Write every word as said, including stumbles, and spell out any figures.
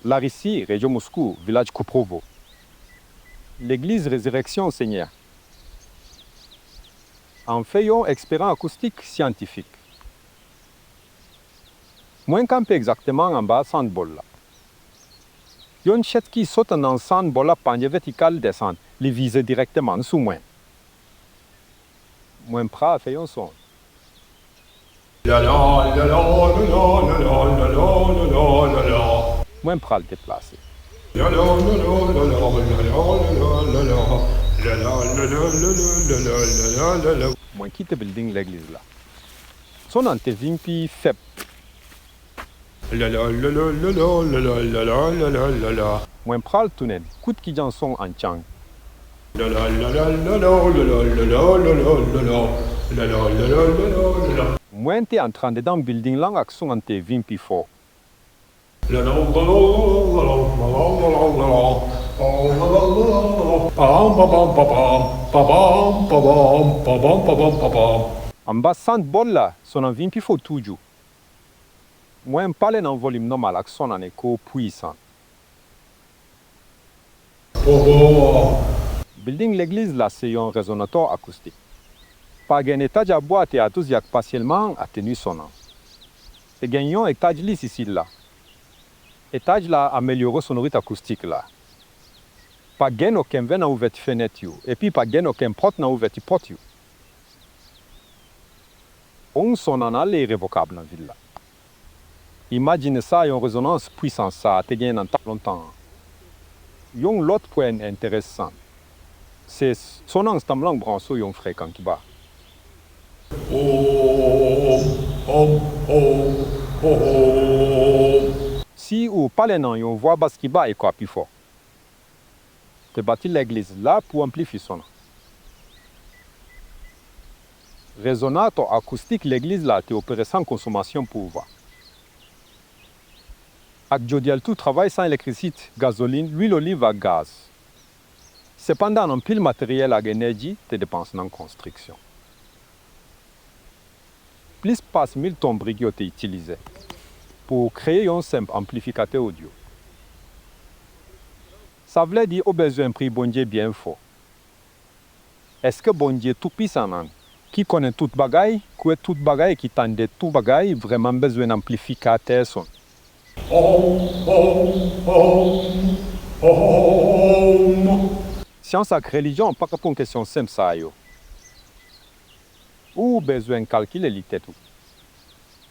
Larisi, rejyon Moskou, vilaj Kuprovo. Legliz Rezirèksyon Senyè a. An fè yon eksperyans akoustik syantifik. Mwen kanpe egzakteman anba sant bòl la. Yon chèz ki sot nan sant bòl la panye vètikal desann, li vize dirèkteman sou mwen. Mwen pral fè yon son. Mwen pral deplase. Mwen kite bilding legliz la. Son an te vin pi fèb. Mwen pral tounen. Koute kijan son an chanje. Mwen te antre anndan bilding lan ak son an te vin pi fò. Anba sant bòl la, son an vin pi fò toujou. Mwen pale nan volim nòmal ak son an eko pwisan. Bilding legliz la se yon rezonatò akoustik. Pa gen etaj an bwa te atouzyak pasyèlman atenwi son an. Te gen yon etaj lis isit la. Etaj la amelyore sonorite akoustik la. Pa gen okenn vè nan ouvèti fenèt yo, epi pa gen okenn pòt nan ouvèti pòt yo. Yon son an ale irevokab nan vil la. Imajine sa yon rezonans pwisan sa te gen nan tan lontan an. Yon lòt pwen enteresan, se son an sanble branche yon frekans ki ba. Si ou pale nan yon vwa bas ki ba, eko a pi fò. Te bati legliz la pou anplifye son an. Rezonatò akoustik legliz la te opere san konsomasyon pouvwa. Ak jodi a, l tou travay san elektrisite, gazolin, lwil oliv ak gaz. Sepandan, anpil materyèl ak enèji te depanse nan konstriksyon. Plis pase mil ton brik yo te itilize pou kreye yon senp anplifikatè odyo. Sa vle di ou bezwen priye Bondye byen fò. Èske Bondye Toupisan an, ki konnen tout bagay, kwè tout bagay e ki tande tout bagay, vrèman bezwen anplifikatè son? Syans ak relijyon pa ka reponn kesyon senp sa yo. Ou bezwen kalkile li tèt ou.